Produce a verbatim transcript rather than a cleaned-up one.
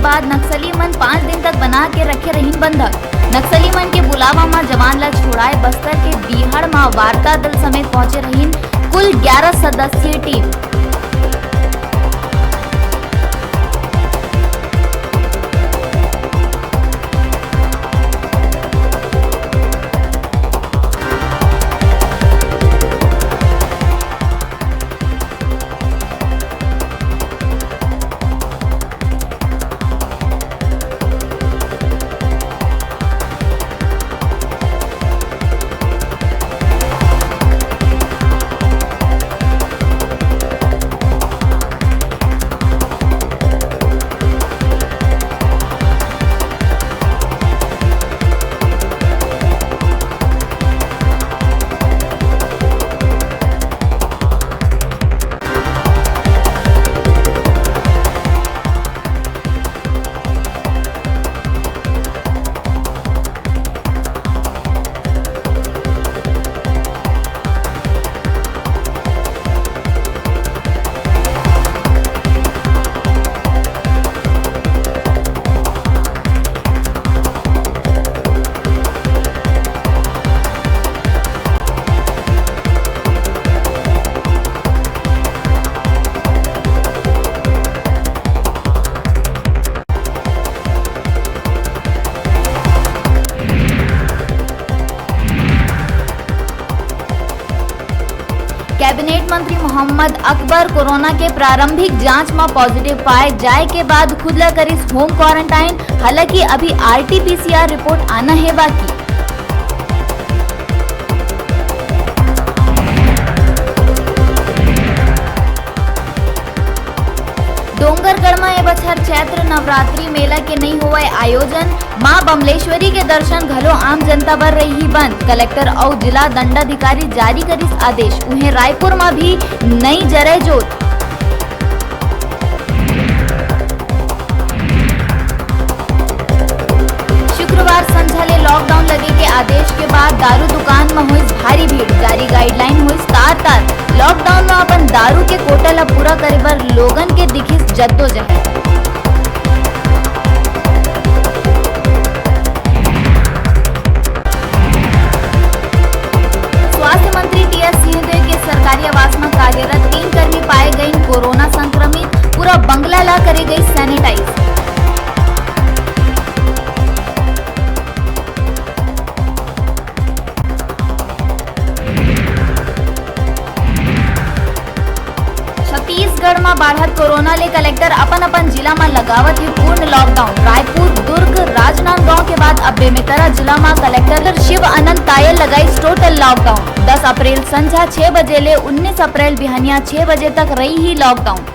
बाद नक्सली मन पाँच दिन तक बना के रखे रहिन बंधक। नक्सली मन के बुलावा म जवान ला छोड़ाए बस्तर के बीहड़ म वार्ता दल समेत पहुंचे रहिन कुल ग्यारह सदस्यीय टीम। कैबिनेट मंत्री मोहम्मद अकबर कोरोना के प्रारंभिक जांच म पॉजिटिव पाए जाए के बाद खुद ला करिस होम क्वारंटाइन, हालांकि अभी आरटीपीसीआर रिपोर्ट आना हे बाकी। डोंगरगढ़ म ए बछर चैत्र नवरात्रि मेला के नइ होवय आयोजन, मां बमलेश्वरी के दर्शन घलो आम जनता बर रइही बंद। कलेक्टर अउ जिला दंडाधिकारी जारी करिस आदेश। उहें, रायपुर म भी नइ जरय जोत। शुक्रवार संझा ले लॉकडाउन लगे के आदेश के बाद दारू दुकान म होइस भारी भीड़, जारी गाइडलाइन होइस तार-तार। लॉकडाउन म अपन दारू के कोटा ल पूरा करे बर लोगन के दिखिस जद्दोजहद। स्वास्थ्य मंत्री टीएस सिंहदेव के सरकारी आवास म कार्यरत तीन कर्मी पाए गइन कोरोना संक्रमित, पूरा बंगला ला करे गइस सैनिटाइज। छत्तीसगढ़ म बाढ़त कोरोना ले कलेक्टर अपन-अपन जिला म लगावत हे पूर्ण लॉकडाउन। रायपुर, दुर्ग, राजनांदगांव के बाद अब बेमेतरा जिला म कलेक्टर शिव आनंद तायल लगाइस टोटल लॉकडाउन। दस अप्रैल संझा छह बजे ले उन्नीस अप्रैल बिहनिया छह बजे तक रही ही लॉकडाउन।